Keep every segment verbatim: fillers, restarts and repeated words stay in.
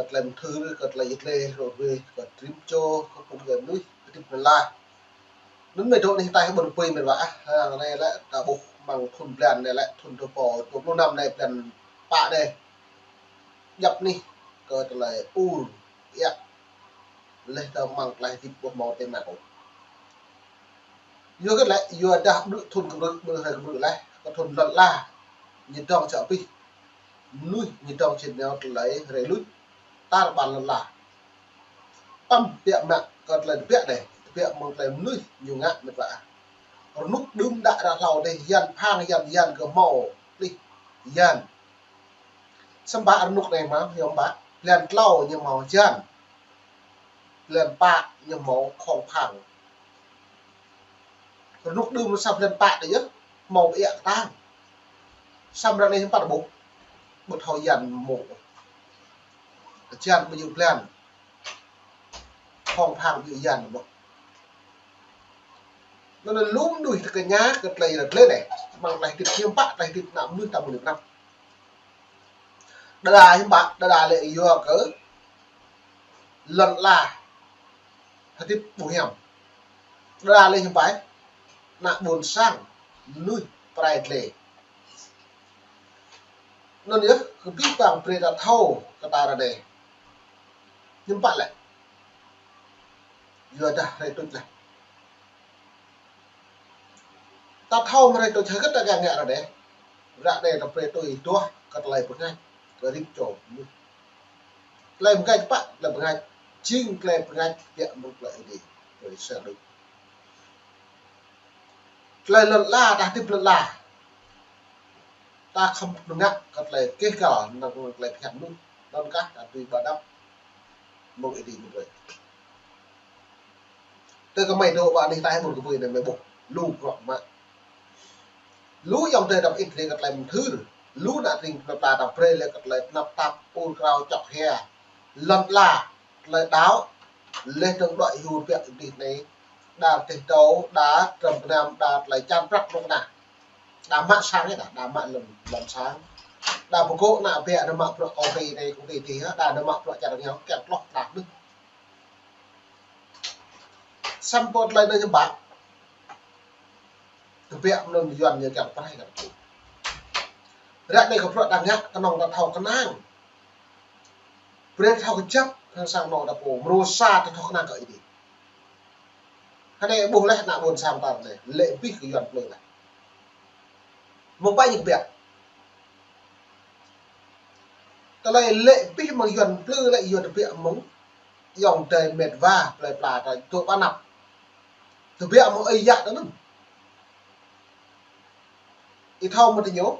tơlơi mơthưr, kơ tơlơi yit lĕ, rŏ rui, kơ trip čô, kơ phung gơmơi mơnuih, kơ trip mơla. Anŭn mơ̆ dŏ anih taih ƀôn pui mơ̆n wa ah, hăng anai lĕ, ta ƀuh mơ̆ng thun blan anai lĕ, thun dua rơbâo dua pluh năm anai blan pă anai. Djăp anih, kơ tơlơi ur, iă. Lĕ ta mơ̆ng tơlơi hơdip ƀu hmâo tơnap ôh. Yua kơ lĕ, yua dah ƀrư̆ thun kơ ƀrư̆, ƀrư̆ hrơi kơ ƀrư̆ lĕ, kơ thun lŏn ala, ñu dŏng čă abih. Mơnuih ñu dŏng čit nao tơlơi rai luč. Tar ƀar lŏn ala. Păm biă mă kơ tơlơi tơbiă anai, tơbiă mơ̆ng tơlơi mơnuih ñu ngă mơ̆n wa ah. Rơnŭk đưm đă ră hlâo anai, yan phang, yan, yan kơ hmâo, plih, yan. Samơ̆ rơnŭk anai mă, yom bă, blan klâo ñu hmâo jan. Blan pă ñu hmâo khong phang. Rơnŭk đưm sa blan pă anai yơh, hmâo ƀiă kơtang. Samơ̆ ră anai hiư̆m pă ƀuh. Ƀu thâo yan mơ̆. Jan ƀu djơ̆ blan. Khong phang ƀu djơ̆ yan mơ̆. Anŭn lu mơnuih tơkơñă kơ tơlơi rơdlê anai. Mơ̆ng tơlơi hơdip hiư̆m pă, tơlơi hơdip ană mơnuih ta ƀu lip răm. Đơđa hiư̆m pă, đơđa lĕ yua kơ lŏn ala hơdip ƀu hiam. Đơđa lĕ hiư̆m pă, ană ƀôn sang, mơnuih pơrai tơlơi. Anŭn yơh, kơ abih bang brơi ta thâo kơ ta ră anai. Hiư̆m pă lĕ. Yua dah rai tuč lĕ. Ta thâo mơ̆ rai tuč hơget ta kiăng ngă ră anai. Ră anai ta brơi tui duah kơ tơlơi bơngač, kơ rĭm čô mơnuih. Tơlơi bơngač pă, tơlơi bơngač. Jing tơlơi bơngač biă mơ̆ng tơlơi Ơi Adai. Tơlơi sa đuč. Tơlơi lŏn ala, ta hơdip lŏn ala. Ta khŏm ngă kơ tơlơi keh kal, năng tơlơi phiăn mơnuih. Anŭn kah ta tui ƀă đăp. Mơ̆ng Ơi Adai mơ̆n. Tơ kơ mơi dŏ wa anih taih ƀôn kơ ƀui anai mơi ƀuh. Lu bruă mă. Lu ayŏng adơi đăm ĭt lĕ kơ tơlơi mơthưr. Lu ană tring plơi pla đăm brơi lĕ kơ tơlơi tơnap tap, ur krao čŏk hia. Lŏn ala, tơlơi đaŏ. Lĕ tơ̆ng đuaĭ hyu biă adih anai. Đa teh tâo, đa trơm gơnam, đa tơlơi čan prăk rŏng anai. Đa mă sang yơh, đa, đa mă lŏn, lŏn sang. Đa pơgŏ ană biă, đa mă bruă công ty anai, công ty adih, đa, đa mă bruă čar rơngiao, kiăng tloh tlah đưh. Samơ̆ tơlơi anai ñu ƀă. Tơbiă mơ̆n Yuan ñu kiăng pơrai kơ tơbiă. Ră anai kơ bruă ta ngă kơnơ̆ng ta thâo kơnang. Brơi thâo kơjăp hăng sang anŏ ta pô. Mrô sa ta thâo kơnang kơ Ơi Adai. Hơnai ƀuh lĕ ană ƀôn sang ta anai. Lĕ abih kơ Yuan plư lĕ. Mơ̆ng ƀai ñu kơbiă. Tơlơi lĕ abih mơ̆ng Yuan plư lĕ Yuan tơbiă mơ̆ng ayŏng adơi met wa plơi pla ta dŏ pơ anăp. Tơbiă mơ̆ng ơi yă ta anŭn. Ih thâo mơ̆ tơ ñu.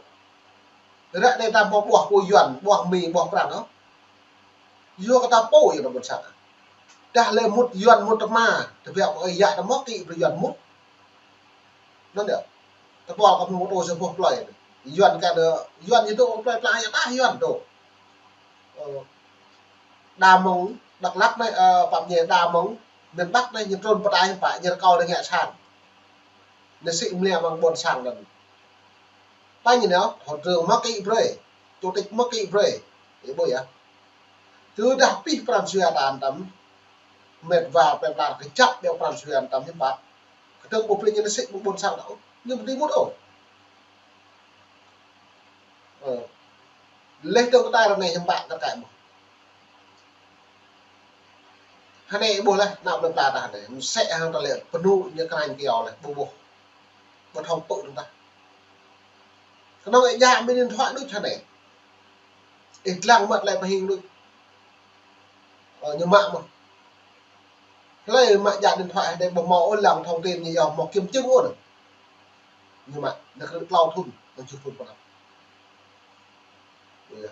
Ră anai ta hmâo ƀuah pô Yuan, ƀuah Mi, ƀuah Prăng ôh. Yua kơ ta pô yua ană ƀôn sang. Dah lĕ mŭt Yuan mŭt tơma, tơbiă mơ̆ng ơi yă ta mơ̆ kĭ brơi Yuan mŭt. Anŭn yơh. Tơpul kơ mŭt ô sa boh plơi. Yuan kơ đơ, Yuan ñu dŏ plơi pla yă ta Yuan dŏ. Ơ, đa mơ̆ng Dak Lak anai, ơ, pap ñu đa mơ̆ng miền Bắc anai ñu trŭn pơtai pă ñu rơkâo đơ ngă sang. Ñu sĭ mlia mơ̆ng ƀôn sang anŭn. Pă ñu nao, thủ trưởng mơ̆ kĭ brơi, chủ tịch mơ̆ kĭ brơi. Ih ƀuh yơh. Tơdah abih pran jua ta anăm, met wa plơi pla kơjăp ƀiă pran jua anăm hiư̆m pă. Kơdơ̆ng ƀu brơi ñu sĭ ƀôn sang ta ôh. Ñu ƀu dưi mŭt ôh. Ơ. Lĕ tơ̆ng kơ ta ră anai hiư̆m pă kơ ta mơ̆. Hơnai ƀuh lĕ, ană plơi pla ta hơnai. Mơsĕ hăng ta lĕ, pơnŭ ñu krăn kiao lĕ, ƀu ƀuh. Ƀu thâo tŭ tơ̆ng ta. Kơnơ̆ng ih djă mĭn điện thoại đôč hơnai. Ih lăng mă tơlơi pơhing đôč. Ơ, ñu mă mơ̆. Hlơi mă djă điện thoại hơnai ƀu hmâo ôh lăng thông tin ñu yơh hmâo kiểm chứng ôh. Ñu mă, ñu krư̆ klâo thŭn, ñu čuh thŭn pơnăp. Yơh.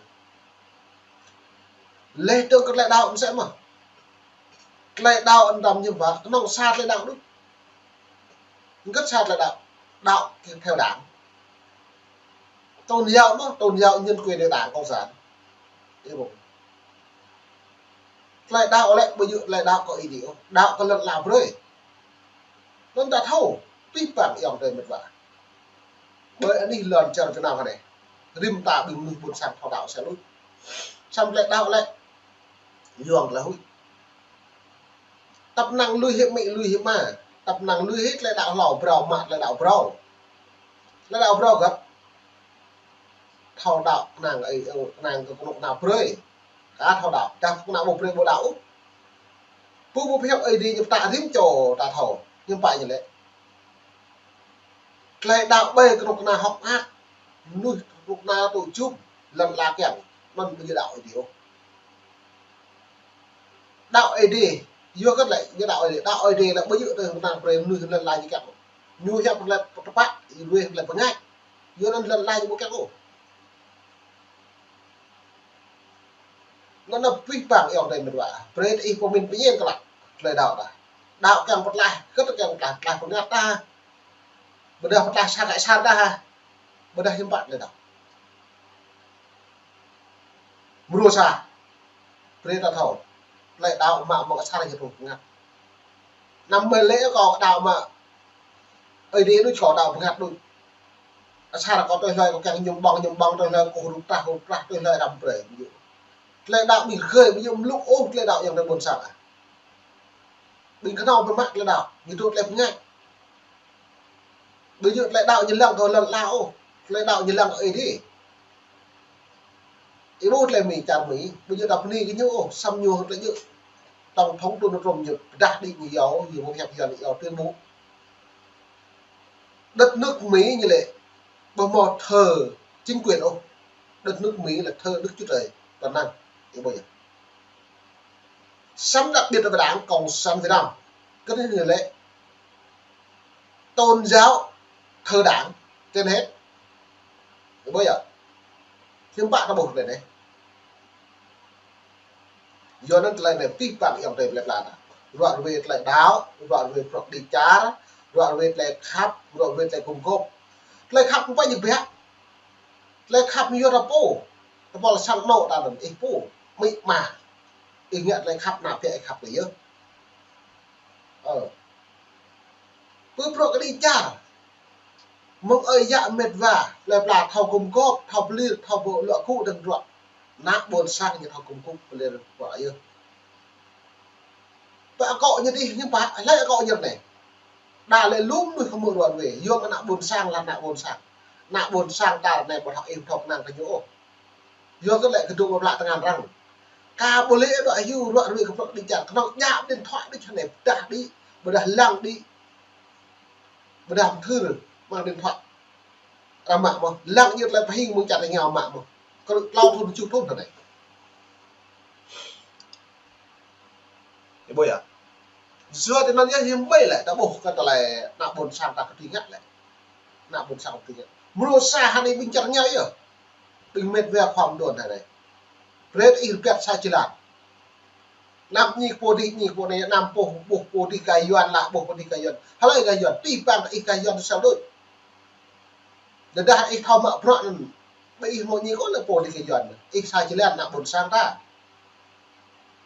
Lĕ tơ̆ng kơ tơlơi đaŏ mơsĕ mơ̆. Tơlơi đaŏ anăm ñu ƀă, kơnơ̆ng sa tơlơi đaŏ đôč. Hơget sa tơlơi đaŏ, đaŏ theo đảng. Tôn giáo mơ̆, tôn giáo nhân quyền đảng cộng sản. Ih ƀuh. Tơlơi đaŏ lĕ ƀu djơ̆ tơlơi đaŏ kơ Ơi Adai ôh, đaŏ kơ lŏn ala brơi. Anŭn ta thâo, abih bang ayŏng adơi met wa. Ƀơi anih lŏn čar Việt Nam hơnai. Rĭm ta ƀing mơnuih ƀôn sang thâo đaŏ sa lu. Samơ̆ tơlơi đaŏ lĕ Yuan tơlơi huĭ. Tăp năng lui hĭ amĭ lui hĭ ama. Tăp năng lui hĭ tơlơi đaŏ hlâo, phrâo mă tơlơi đaŏ phrâo. Tơlơi đaŏ phrâo găt. Thâo đaŏ kơnang ơi, kơnang kơ kơnuk kơna brơi. Ka thâo đaŏ, ta kơnang ƀu brơi ƀu đaŏ. Pô ƀu pơhiăp Ơi Adai ñu pơtă rĭm čô ta thâo, ñu pă ñu lĕ. Tơlơi đaŏ ƀơi kơnuk kơna hơ̆k mơak, mơnuih kơnuk kơna tŭ jum, lŏn ala kiăng, anŭn ƀu djơ̆ đaŏ Ơi Adai ôh. Đaŏ Ơi Adai, yua kơ lĕ, ñu đaŏ Ơi Adai, đaŏ Ơi Adai lĕ ƀu djơ̆ tơlơi kơnang brơi mơnuih lŏn ala ñu kiăng ôh. Ñu hiăp tơlơi tơpă, ñu ruai tơlơi bơngač. Yua anŭn lŏn ala ñu ƀu kiăng ôh. Anŭn anŭn pih pang ayŏng adơi met wa. Brơi ih pơmĭn pơñen kơ lăk tơlơi đaŏ ta. Đaŏ kiăng pơtlaih, kơ kiăng pơtlaih, tơlơi pơngat ta. Ƀôdah pơtlaih sa kă sa ta. Ƀôdah hiư̆m pă tơlơi đaŏ. Mrô sa. Brơi ta thâo. Tơlơi đaŏ mă mơ̆ng asar ñu truh pơngat. Anăm mơ̆ lĕ kâo đaŏ mă Ơi Adai đôč, kâo đaŏ bơngăt đôč. Asar kâo tui hlơi kâo kiăng ñum ƀơ̆ng, ñum ƀơ̆ng, tui hlơi kâo hrup trah, hrup trah, tui hlơi răm brơi. Ƀu djơ̆. Tơlơi đaŏ ƀing rơgơi, ƀu djơ̆ mlŭk ôh tơlơi đaŏ ayŏng adơi ƀôn sang ah. Ƀing kơnơ̆ng pơmă tơlơi đaŏ, ñu tŭ tơlơi bơngač. Ƀu djơ̆ tơlơi đaŏ ñu lăng kơ lŏn ala ôh. Tơlơi đaŏ ñu lăng kơ Ơi Adai. Ih ƀuh tơlơi Mi, čar Mi, ƀu djơ̆ ta bơni kơ ñu ôh, samơ̆ ñu hơdră djơ̆. Tổng thống Donald Trump ñu pơdah đĭ ñu yua, ñu ƀu hiăp Yuan ñu tuyên bố. Đất nước Mỹ ñu lĕ ƀu hmâo thờ chính quyền ôh. Đất nước Mỹ là thờ Đức Chúa Trời toàn năng. Ih ƀuh yơh. Sắm đặc biệt là Đảng Cộng sản Việt Nam. Kơ anai ñu lĕ tôn giáo thờ Đảng trên hết. Ih ƀuh yơh. Hiư̆m pă ta ƀuh tơlơi anai. Yua anŭn tơlơi anai pih pang ayŏng adơi plơi pla ta. Ruă ruê tơlơi đaŏ, ruă ruê bruă kơđi čar, ruă ruê tơlơi khăp, ruă ruê tơlơi gum gôp. Tơlơi khăp ƀu pă ñu biă. Tơlơi khăp ñu yua ta pô. Tơpul sang anŏ ta anŭn ih pô. Amĭ ama. Ih ngă tơlơi khăp ană biă ih khăp kơ yơh. Ơ. Pơ bruă kơđi čar. Mơ̆ng ơi yă met wa, plơi pla thâo gum gôp, thâo pơlir, thâo pơluă gŭ dơ̆ng bruă. Ană ƀôn sang ñu thâo gum gôp pơlir bruă yơh. Pơ akŏ ñu dih, ñu pă, hlơi akŏ ñu anai. Đa lĕ lu mơnuih hmư̆ ruă ruê, yua kơ ană ƀôn sang lah ană ƀôn sang. Ană ƀôn sang ta anai ƀu thâo ih thâo kơnang kơ ñu ôh. Yua kơ lĕ kơdŭng ƀă blă tơngan arăng. Ka ƀu lĕ đuaĭ hyu ruă ruê kơ bruă kơđi čar, kơnơ̆ng djă điện thoại đĭ čar anai, pơdah đĭ, ƀôdah lăng đĭ, ƀôdah mơthưr mơ̆ng điện thoại. Arăng mă mơ̆n, lăng ñu tơlơi pơhing mơ̆ng čar tơngia mă mơ̆n. Kơ tlâo thŭn tơjuh thŭn tơ anai. Ih ƀuh yơh. Yua tơlơi anŭn yơh hiư̆m ƀai lĕ, ta ƀuh kơ tơlơi ană ƀôn sang ta kơtư̆ ngă lĕ. Ană ƀôn sang kơtư̆ ngă. Mrô sa hơnai ƀing čar tơngia yơh. Ƀing met wa khua mơduôn hơnai. Brơi ih rơbat sa jơlan. Anăm ñik pô dih, ñik pô anai, anăm ƀuh, ƀuh pô dih gah Yuan lah, ƀuh pô dih gah Yuan. Hlơi gah Yuan, pih pang ih gah Yuan tơsel đôč. Tơdah ih thâo mă bruă anŭn, ƀơi ih hmâo ñik ôh lĕ pô dih gah Yuan. Ih sa jơlan ană ƀôn sang ta.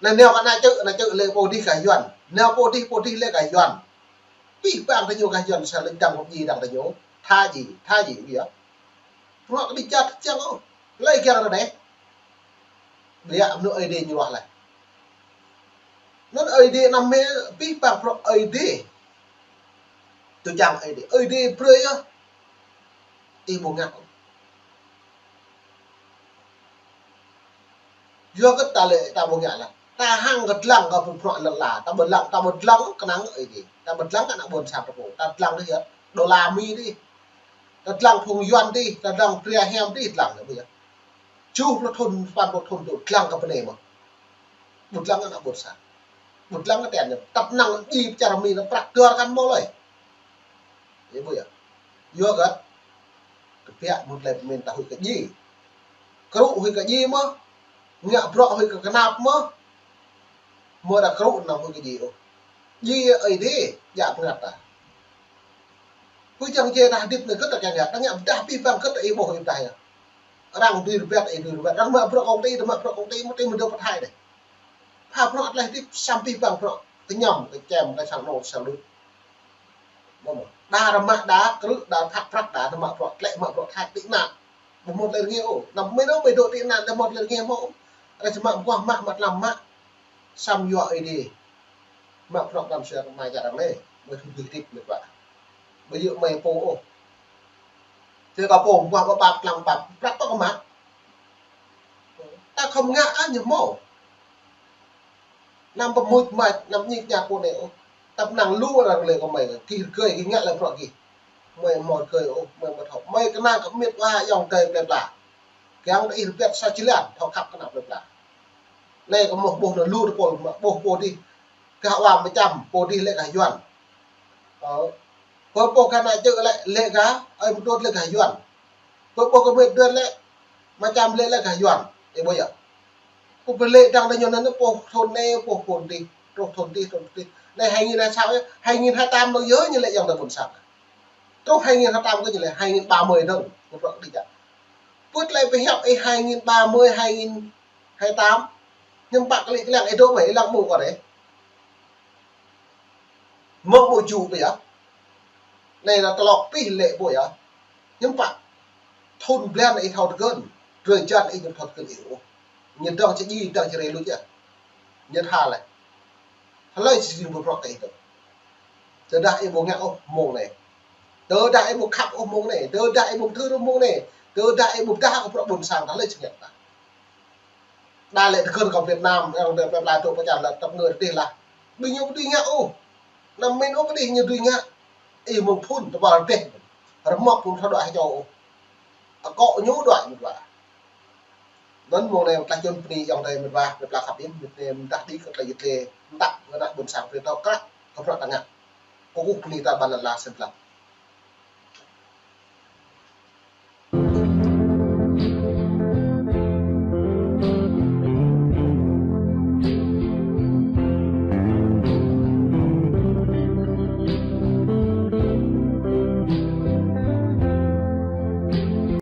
Anai nao kơ ană čư̆, ană čư̆ lĕ pô dih gah Yuan. Nao pô dih, pô dih lĕ gah Yuan. Pih pang tơ ñu gah Yuan tơsel đôč, dăng kơ djai dăng tơ ñu. Tha djai, tha djai yơh. Bruă kơđi čar tơčăng ôh. Hlơi kiăng rơđeh. Biă mơnuih Ơi Adai ñu ruah laih. Anŭn Ơi Adai anăm mơ̆ pih pang bruă Ơi Adai. Tơčăng Ơi Adai. Ơi Adai brơi yơh. Ih ƀu ngă ôh. Yua kơ ta lĕ ta ƀu ngă lah. Ta hăng kơ dlăng kơ pơpruă lŏn ala. Ta ƀu dlăng, ta ƀu dlăng kơnang Ơi Adai. Ta ƀu dlăng kơ ană ƀôn sang ta pô. Ta dlăng dih yơh. Đô la Mi dih. Ta dlăng phung Yuan dih, ta dlăng pria hiam dih, dlăng yơh ƀuh yơh. Tơjuh pluh thŭn, sapăn pluh thŭn tŭ dlăng kơ bơnai mơ̆n. Ƀu dlăng kơ ană ƀôn sang. Ƀu dlăng kơ tơngan ñu. Tăp năng djai pơ čar Mi anŭn prăk dua rơkăm mơ̆ lơi. Ih ƀuh yơh. Yua kơ tơbiă mơ̆ng tơlơi pơmĭn ta huĭ kơ djai. Krŭ huĭ kơ djai mơ̆n. Ngă bruă huĭ kơ kơnap mơ̆n. Mơ̆ ta krŭ anăm huĭ kơ djai ôh. Djai Ơi Adai, djă bơngăt ta. Huĭ čang djai ta hơdip anai gơ̆t ta kiăng ngă, ta ngă pơdah pih pang gơ̆t ta ih ƀuh ih pơdah yơh. Arăng dưi rơbat, ih dưi rơbat. Arăng mă bruă công ty, ta mă bruă công ty, mơ̆ tơl mơ̆ dŏ pơthai dêh. Pha bruă tơlơi hơdip, săm pih pang bruă. Kơñăm, kơčem, kơ sang anŏ, sang đôč. Mơ̆ mơ̆. Đa arăng mă, đa krŭ, đa thăk prăk, đa arăng mă bruă, tlĕ mă bruă Thái tị nạn. Ƀu hmâo tơlơi rơngiă ôh. Anăm mơ̆ nao ƀơi dŏ tị nạn, đa hmâo tơlơi rơngiă hmâo. Arăng či mă mơguah mă, mă tlam mă. Samơ̆ yua Ơi Adai. Mă prăk năm sơ mai čar arăng lĕ. Mơi thun gih tip mĕt wa. Ƀu djơ̆ mơi pô ôh. Tơ kơ pô, ƀuh ƀă ƀă lăng ƀă. Prăk tŏ kơ mă. Ta khŏm ngă ah ñu hmâo. Năm pơmŭt mă, năm ñik ñak pô anai ôh. Tăp năng lu arăng lĕ kơ mơi. Gih rơgơi, gih ngă lĕ prăk gih. Mơi hmâo rơgơi ôh, mơi ƀu thâo. Mơi kơnang kơ mĕt wa ayŏng adơi plơi pla. Kiăng kơ ih rơbat sa jơlan, thâo khăp kơnang plơi pla. Anai kơ mơ̆ ƀuh anŭn lu tơpul mă ƀuh pô dih gah wa mơčăm, pô dih lĕ gah Yuan. Ơ. Pơ ƀuh gah ană čư̆ lĕ, lĕ gah, ơi mơdut lĕ gah Yuan. Pơ ƀuh gah mĕt dơ̆n lĕ, mơčăm lĕ lĕ gah Yuan. Ih ƀuh yơh. Pô pơlĕ dăng đa ñu anŭn pô thun anai, pô thun dih, truh thun dih, thun dih. Anai hai nghìn hai sáu yơh, hai nghìn hai tám lăng yơh ñu lĕ ayŏng adơi ƀôn sang. Truh hai nghìn hai tám kơ ñu lĕ hai nghìn ba mươi dơ̆ng, kơ prăk dih čă. Pŭt lĕ pơhiăp ih hai nghìn ba mươi, hai nghìn hai tám. Hiư̆m pă kơ lĕ kơlăng ih dŏ mơi, ih lăng mơ̆ kơ rĕ. Mơ̆ ƀu djơ̆ ƀu yơh. Anai lĕ tơlŏk pih lĕ ƀu yơh. Hiư̆m pă. Thun blan ih thâo tơgơ̆n. Drơi jan ih hiư̆m thâo tơgơ̆n ih ôh. Ñu dŏng či djai, dŏng či rê luč yơh. Ñu tha lĕ. Hlơi či jing ƀu prăk kơ ih dơ̆ng. Tơdah ih ƀu ngă ôh mông anai. Tơdah ih ƀu khăp ôh mông anai. Tơdah ih ƀu thâo ôh mông anai. Tơdah ih ƀu pơdah kơ prăk ƀôn sang, hlơi či ngă tah. Đa lĕ tơgơ̆n kơ Việt Nam, ayŏng adơi plơi pla tŭ pơčan lĕ tăp ngă rơdêh lah. Ƀing ñu ƀu dưi ngă ôh. Năm min ôh ƀu dưi ñu dưi ngă. Ih mơ̆ng phun tơpă rơdêh. Rơmŏk phun thâo đuaĭ hơčâo ôh. Akŏ ñu đuaĭ mơ̆n wa. Anŭn mông anai tơlơi čun bơni ayŏng adơi mĕt wa, plơi pla khăp im, mĕt anai mơdah đĭ kơ tơlơi yit lĕ, mơtă kơ ană ƀôn sang plơi tŏ krăk, kơ prăk ta ngă. Kơkuh bơni ta ƀan lăn la sem lăp.